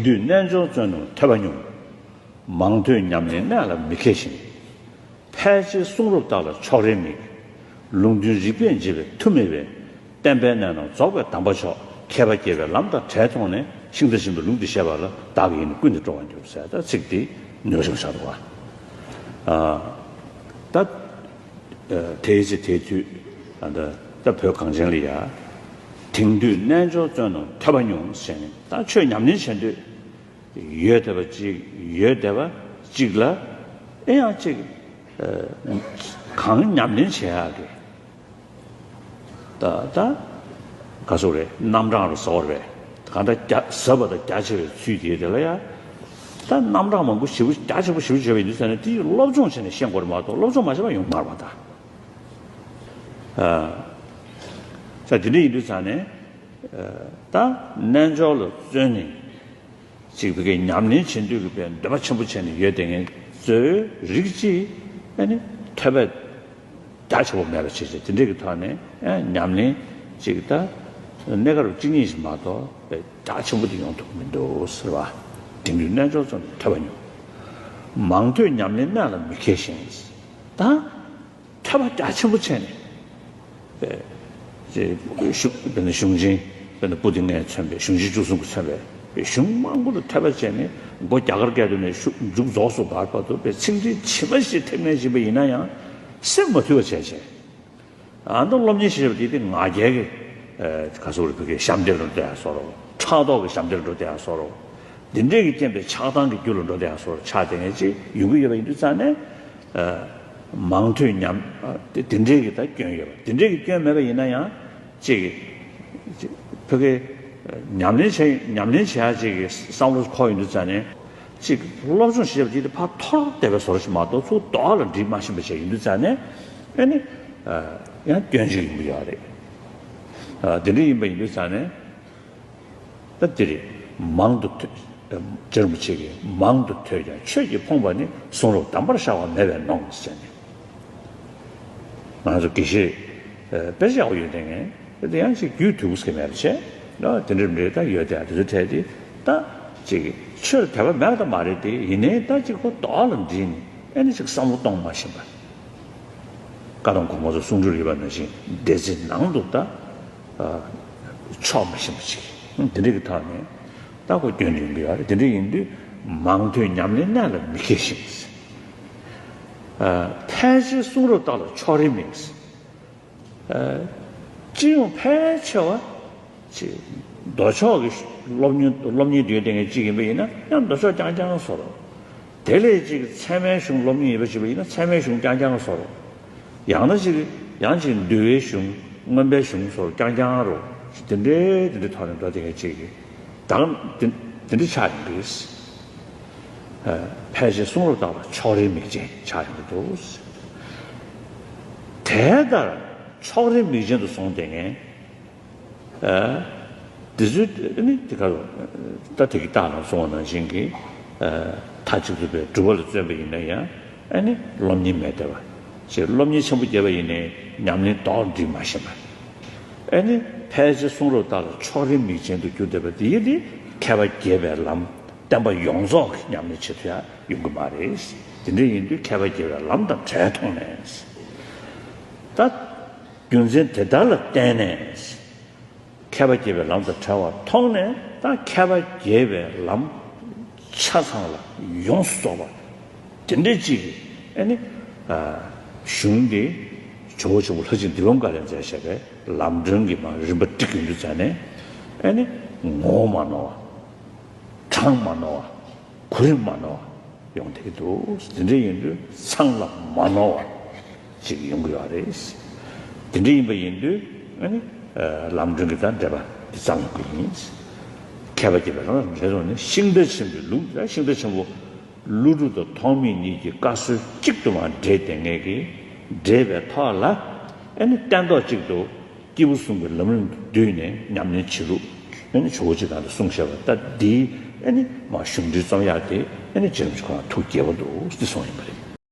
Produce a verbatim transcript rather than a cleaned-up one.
དུས་རྣལ་འབྱོར་བརྩོན་ནོར་ཐོས་པ་ཉུང་། མང་ཐོས་ཉམས་ལེན་གནད་ལ་མི་མཁས་ཤིང་། ཕལ་ཆེར་གསུང་རབ་དག་ལ་ཕྱོགས་རིས་མེད། ལུང་དོན་རིགས་པས་འབྱེད་པའི་མཐུ་མེད་པས། བསྟན་པའི་གནད་རྣམས་རྫོགས་པའི་དམ་པ་མཆོག། མཁས་པ་དགྱེས་པའི་ལམ་དང་བྲལ་མཐོང་ནས། ཤིང་རྟ་ཆེན་པོའི་ལུགས་འདི་བཤད་པ་ལ། བདག་གི་ཡིད་ནི་ཀུན་ནས་སྤྲོ་བར་འགྱུར་ཟེར། ད་ཚིག་འདི་ཉུང་ཤོས་ཤར་བ། ཨ། ད་དེའི་ཚེ་དེའི་དུས་ད་ད་བོད་གངས་ཅན་ལ་ཡ། དེང་དུས་རྣལ་འབྱོར་བརྩོན་ནོར་ཐོས་པ་ཉུང་ཟེར་ནས། ད་ཆོས་ཉམས་ལེན་བྱེད་འདོད་ཡོད་བསྡད་པ་ཅིག་ཡོད་བསྡད་པ་ཅིག་ལ། ཨེ་ཡང་ཅིག་ཨ། གང་ཉམས་ལེན་བྱེད་ཡག་གི། ད་ད་ག་ཟེར་རེད། རྣམ་གྲངས་རུ་ཟ་བར་བས། གང་ལྟར་རྒྱ་ཟབ་པ་དང་རྒྱ་ཆེ་བའི་ཚུལ་དེ་དེ་ལ་ཡ། ད་རྣམ་གྲངས་མང་པོ་ཞེ་པོ་རྒྱ་ཆེན་པོ་ཞེ་པོ་བརྗོད་པ་ཡིན་དུས་ཙང་ནས། དེ་སློབ་སྦྱོང་བྱས་ནས་ཤེས་དགོས་རེད་མ་གཏོགས། སློབ་སྦྱོང་མ་བྱས་པ་ཡོང་མ་རེད་པ། ད་ཨ། ད་དེ་འདྲ་ཡིན་དུས་ཙང་ནས། ཨ། ད་རྣལ་འབྱོར་ལ་བརྩོན་ནས། ཅིག་བོད་སྐད་ཉམས་ལེན་བྱེད་འདོད་ཀྱི་པའི་འདོད་པ་ཆེན་པོ་བྱས་ནས་ཡོད་བསྡད་མཁན་ཚོའི་རིགས་ཀྱིས། ཨ་ནི་ཐོས་པ་རྒྱ་ཆེ་བོ་མེད་པ་བྱས་བྱས། དེ་འདྲས་ཀྱི་ཐོག་ནས། ཨ། ཉམས་ལེན་ཅིག་ད་གནས་སྐབས་གཅིག་གཉིས་ཤིག་མ་གཏོགས་པའི་རྒྱ་ཆེན་པོ་དེ་ཡོང་ཐུབ་མི་འདུག་ཟེར་བ། དེང་དུས་རྣལ་འབྱོར་བརྩོན་ནོར་ཐོས་པ་ཉུང་། མང་ཐོས་ཉམས་ལེན་གནད་ལ་མི་མཁས་ཤིང་། ད་ཐོས་པ་རྒྱ་ཆེན་པོ་བྱས་ནས། པའི་ཅེས་གཞུང་། དཔེར་ན་གཞུང་ཆེན། དཔེར་ན་པོ་ཏི་ལྔས་མཚོན་པའི་གཞུང་ཆེན་བཅུ་གསུམ་གྱིས་མཚོན་པའི་གཞུང་མང་པོ་ལ་ཐོས་པ་བྱས་ནས། མགོ་རྒྱ་གར་སྐད་དུ་ནས་ཤུགས་མཇུག་རྫོགས་སུ་བར་བར་དུ་པའི་ཚིག་འགྲེལ་ཇི་མ་ཞིག་ཐེབས་མཁན་ཞིག་ཡིན་པ་ཡིན་ན་ཡང་། སེམས་མ་ཐུལ་བ་བྱས་བྱས། ཨ། ད་སློབ་གཉེར་བྱེད་པ་དེ་དེ་ང་རྒྱལ་གྱི། ཨ། ག་ཟེར་རེད། བོད་སྐད་ཞབས་འདེགས་ལ་འགྲོ་ཡག་བཟོ་འདྲ། ཕྲག་དོག་གི་ཞབས་འདེགས་ལ་འགྲོ་བསྡད་ཡག་བཟོ་འདྲ། འདི་འདྲས་ཀྱི་རྐྱེན་པས་ཆགས་སྡང་གི་རྒྱུ་ལ་འགྲོ་བསྡད་ཡག་བཟོ་འདྲ་ཆགས་བསྡད་མཁན་ཅིག་ཡོང་གི་ཡོད་པ་ཡིན་དུས་ཙང་ནས། ཨ། མང་ཐོས་ཉམས། ཨ། དེ་དེ་འདྲས་ཀྱི་ད་སྐྱོན་ཡོད་པ། དེ་འདྲས་ཀྱི་སྐྱོན་མེད་པ་ཡིན་ན་ཡང་ཅིག་ཅིག་བོད་སྐད་ཉམས་ལེན་བྱེད། ཉམས་ལེན་བྱེད་ཡག་ཅིག་གི་བསམ་བློ་འཁོར་ཡོང་དུས་ཙང་ནས། ཅིག་སློབ་སྦྱོང་བྱེད་པ་དེ་དེ་ཕར་འཐོར་བསྡད་པའི་བཟོ་འདྲ་ཞིག་མ་གཏོགས། ཚུར་རྡོག་ལ་འགྲིལ་མ་ཤེས་པ་ཞིག་ཡིན་དུས་ཙང་ནས། ཨ་ནི། ཨ། ཡང་སྐྱོན་ཅིག་ཡོང་གི་ཡོད་རེད། ཨ། དེ་འདྲ་ཡིན་པ་ཡིན་དུས་ཙང་ནས། ད་འདི་རེད། མང་དུ་ཐོས། རྗེ་རིན་པོ་ཆེ་གིས། མང་དུ་ཐོས་ཀྱང་ཆོས་ཀྱིས་ཕོངས་པ་ནི། གསུང་རབ་གདམས་པར་ཤར་བ་མེད་པས་ནོངས་ཟེར་ནས། ང་ཚོ་དགེ་བཤེས། ཨ། དཔེ་ཆ་ཡག་པོ་ཡོད་བསྡད་མཁན། དེ་ཡང་ཅིག་རྒྱུད་དུས་སྐབས་མེད་པ་བྱས། ཨ། དེ་འདྲ་མི་འདྲ་ད་ཡོད་དེ། དེ་ཚོ་འཕྲད་དེ་ད་ཅིག་ཆོས་ལ་དད་པ་མེད་པ་ད་མ་རེད་དེ། ཡིན་ནའི་ད་ཅིག་ཁོ་རྡོག་ལ་འགྲིལ་ནས། ཨ་ནི་ཅིག་བསམ་བློ་གཏོང་མ་ཤེས་པ། བཀའ་གདམས་གོང་མ་ཚོ་གསུང་སྒྲོས་ཡོད་པ་ནང་བཞིན་སྡེ་ཚན་ནང་དུ་ད། ཨ། ཕྱོགས་མ་ཤེས་པ་ཅིག་དེ་འདྲ་གི་ཐོག་ནས་ད་ཁོ་སྐྱོན་ཡོང་གི་ཡོད་རེད། དེ་འདྲ་ཡིན་དུས་མང་ཐོས་ཉམས་ལེན་གནད་ལ་མི་མཁས་ཤིང་། ཨ། ཕལ་ཆེར་གསུང་རབ་དག་ལ་ཕྱོགས་རིས་མེད། ཨ། སྤྱི་ཡོངས་ཕལ་ཆེ་བ་ཅིག་མདོ་ཕྱོགས་ཀྱི་སློབ་གཉེར། སློབ་གཉེར་དུ་ཡོད་བསྡད་མཁན་ཅིག་ཡིན་པ་ཡིན་ན། ཡང་མདོ་ཕྱོགས་རྐྱང་རྐྱང་བཟོ་འདྲ། དེ་ལས་ཅིག་ཚད་མའི་གཞུང་སློབ་གཉེར་ཡོད་པ་ཞིག་ཡིན་ན། ཚད་མའི་གཞུང་རྐྱང་རྐྱང་བཟོ་འདྲ། ཡང་ན་ཅིག་ཡང་ཅིག་འདུལ་བའི་གཞུང་། མངོན་པའི་གཞུང་བཟོ་འདྲ་རྐྱང་རྐྱང་རུ། དེ་འདྲའི་དེ་འདྲའི་ཐོག་ནས་འགྲོ་བསྡད་མཁན་ཅིག་གི་ད་དེ་དེ་འདྲ་ཆགས་ཡོང་གི་རེད། ཨ། ཕལ་ཆེར་གསུང་རབ་དག་ལ་ཕྱོགས་རིས་མེད་ཅན་ཆགས་ཡོང་གི་འདུག་དེ་ལྟར་ཕྱོགས་རིས་མེད་ཅན་དུ་སོང་བསྡད་མཁན། ཨ། དེ་ཚོའི་ནི་དེ་ག་རུ། ད་དེ་གི་རྟགས་ལ་སོང་བ་ནང་བཞིན་གྱི། ཨ། མཐའ་གཅིག་ཏུ་པའི་སྒྲུབ་པ་ལ་བརྩོན་པ་ཡིན་ན་ཡང་། ཨ་ནི་སློབ་གཉེར་མེད་བསྡད་པ་ཞིག་སློབ་གཉེར་ཆེན་པོ་བརྒྱབ་པ་ཡིན་ནའི་ཉམས་ལེན་རྡོག་འགྲིལ་མ་ཤེས་པ། ཨ་ནི་ཕལ་ཆེར་གསུང་རབ་དག་ལ་ཕྱོགས་རིས་མེད་ཅན་དུ་གྱུར་བསྡད་པ་དེ་ཡིན་ཏེ། མཁས་པ་དགྱེས་པའི་ལམ། བསྟན་པ་ཡོངས་རྫོགས་ཀྱི་ཉམས་ལེན་བྱེད་ཐུབ་ཡག་ཡོང་གི་མ་རེད། དེ་འདྲ་ཡིན་དུས་མཁས་པ་དགྱེས་པའི་ལམ་དང་བྲལ་མཐོང་ནས། ད་རྒྱུ་མཚན་དེ་ལྟར་ལ་བརྟེན་ནས། མཁས་པ་དགྱེས་པའི་ལམ་དང་བྲལ་བ་མཐོང་ནས། ད་མཁས་པ་དགྱེས་པའི་ལམ་ཆ་ཚང་ལ་ཡོངས་སུ་རྫོགས་པ་དེ་འདྲ་ཅིག་གི། ཨ་ནི། ཨ། གཞུང་འདི་ཇོ་བོ་ཆེན་པོ་ལྷ་རྗེ་འདུས་པ་དཀར་ལས་མཛད་བཞག་པའི་ལམ་སྒྲོན་གྱི་མར་རིམ་པ་བསྒྲིགས་ཡོང་དུས་ཙང་ནས། ཨ་ནི་ངོ་བོ་མ་ནོར་བ། གྲངས་མ་ནོར་བ། གོ་རིམ་མ་ནོར་བ་ཡོང་བསྡད་ཀྱི་འདུག་དེ་འདྲ་ཡིན་དུས་མཚམས་ལ་མ་ནོར་བ་ཅིག་ཡོང་གི་ཡོད་རེད། དེ་འདྲ་ཡིན་པ་ཡིན་དུས། ཨ་ནི། ཨ། ལམ་སྒྲོན་གྱི་ད་འགྲེལ་པ་འདི་བརྩམས་ཡོང་གི་ཡིན། མཁས་པ་དགྱེས་པའི་ལམ་དང་བྲལ་མཐོང་ནས། ཤིང་རྟ་ཆེན་པོའི་ལུགས། ད་ཤིང་རྟ་ཆེན་པོ་ཀླུ་སྒྲུབ་དང་ཐོགས་མེད་གཉིས་ཀྱི་བཀའ་སྲོལ་གཅིག་ཏུ་མར་འདྲེས་བསྡད་མཁན་གྱི། འདྲེས་པའི་ཐོག་ལ། ཨ་ནི་སྟན་ཐོག་གཅིག་ཏུ་སྐྱེས་བུ་གསུམ་གྱི་ལམ་རིམ་དུ་བསྡུས་ནས་ཉམས་ལེན་བྱེད་ལུགས། ཨ་ནི་ཇོ་བོ་རྗེ་དང་དེ་གསུངས་བཞག་པ། ད་འདིའི། ཨ་ནི་མ་གཞུང་འགྲེལ་རྩོམ་ཡག་དེ། ཨ་ནི་རྗེ་རིན་པོ་ཆེ་ཁོ་རང་ཐུགས་དགྱེས་པོ་འདུག་འདི་གསུངས་ཡིན་པ་རེད།